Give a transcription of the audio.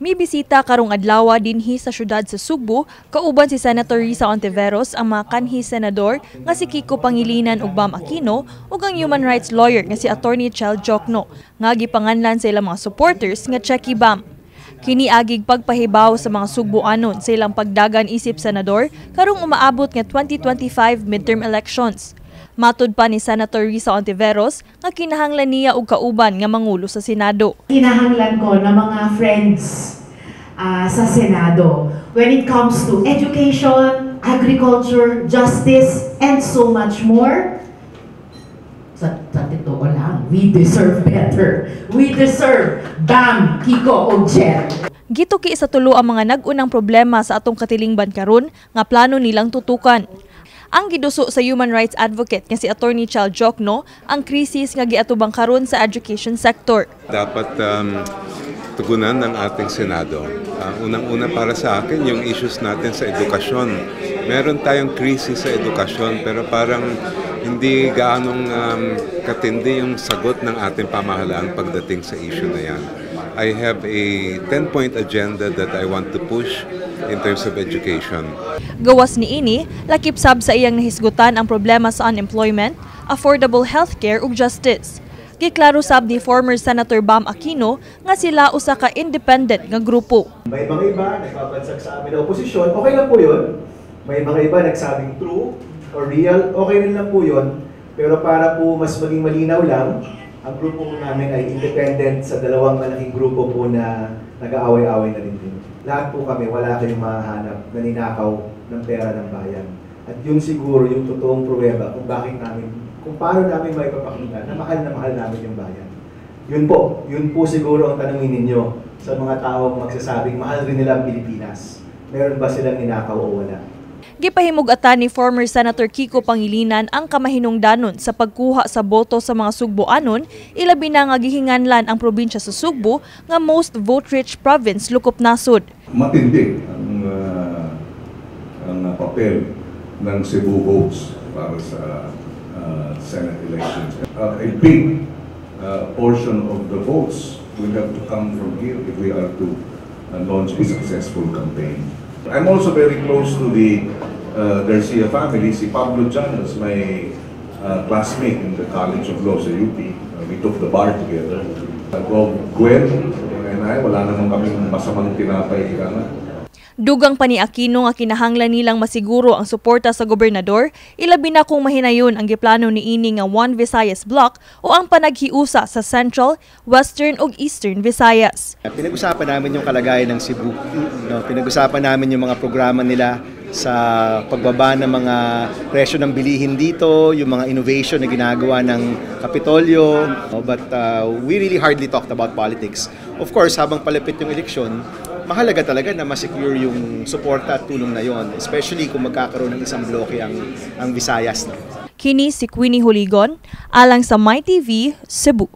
Mibisita karong adlaw dinhi sa syudad sa Sugbo kauban si Senator Risa Hontiveros ang mga kanhi senador nga si Kiko Pangilinan ug Bam Aquino ug ang human rights lawyer nga si Attorney Chel Diokno nga gipanganlan sa ilang mga supporters nga Checky Bam. Kini agig pagpahibaw sa mga Sugboanon sa ilang pagdagan isip senador karong umaabot nga 2025 midterm elections. Matud pa ni Senator Risa Hontiveros nga kinahanglan niya og kauban nga mangulo sa Senado. Kinahanglan ko ng mga friends sa Senado when it comes to education, agriculture, justice, and so much more. Sa totoo lang, we deserve better. We deserve Bam, Kiko, o Chel. Gituki sa tulo ang mga nag-unang problema sa atong katilingban karon nga plano nilang tutukan. Ang giduso sa human rights advocate nga si Attorney Chel Diokno ang krisis nga giatubang karon sa education sector. Dapat tugunan ng ating Senado. Unang-una para sa akin, yung issues natin sa edukasyon. Meron tayong krisis sa edukasyon, pero parang hindi gaanong katindi yung sagot ng ating pamahalaan pagdating sa issue na yan. I have a 10-point agenda that I want to push in terms of education. Gawas niini, lakip sab sa iyang nahisgutan ang problema sa unemployment, affordable healthcare ug justice. Giklaro sab ni former Senator Bam Aquino nga sila usa ka independent nga grupo. May mga iba nagbabansag sa amin na oposisyon, okay lang po yun. May mga iba nagsabing true or real, okay rin lang po yun. Pero para po mas maging malinaw lang, ang grupo po namin ay independent sa dalawang malaking grupo po na nag-aaway-away na rin din. Lahat po kami, wala kayong mahanap na ninakaw ng pera ng bayan. At yun siguro yung totoong pruweba kung bakit namin, kung paano namin maipapakita na mahal namin yung bayan. Yun po siguro ang tanungin ninyo sa mga taong magsasabing mahal rin nila ang Pilipinas. Meron ba silang ninakaw o wala? Gipahimug-atan ni former Senator Kiko Pangilinan ang kamahinungdanon sa pagkuha sa boto sa mga Sugboanon, ilabi na nga gihinganlan ang probinsya sa Sugbo nga most vote-rich province lokop nasod. Matindi ang papel ng Cebu votes para sa Senate elections. A big portion of the votes will have to come from here if we are to launch a successful campaign. I'm also very close to the Garcia family. Si Pablo Chan is my classmate in the College of Law sa UP. We took the bar together. Gwen and I, wala naman kaming masamang tinapay, ika nga. Dugang pa ni Aquino nga kinahanglan nilang masiguro ang suporta sa gobernador, ilabi na kung mahinayon ang giplano niini nga One Visayas Block o ang panaghiusa sa Central, Western ug Eastern Visayas. Pinag-usapan namin yung kalagayan ng Cebu. No, pinag-usapan namin yung mga programa nila sa pagbaba ng mga presyo ng bilihin dito, yung mga innovation na ginagawa ng Kapitolyo. No, but we really hardly talked about politics. Of course, habang palapit yung eleksyon, mahalaga talaga na ma-secure yung suporta at tulong na yon, especially kung magkakaroon ng isang bloke ang Visayas. No? Kini si Queenie Huligon, alang sa MyTV, Cebu.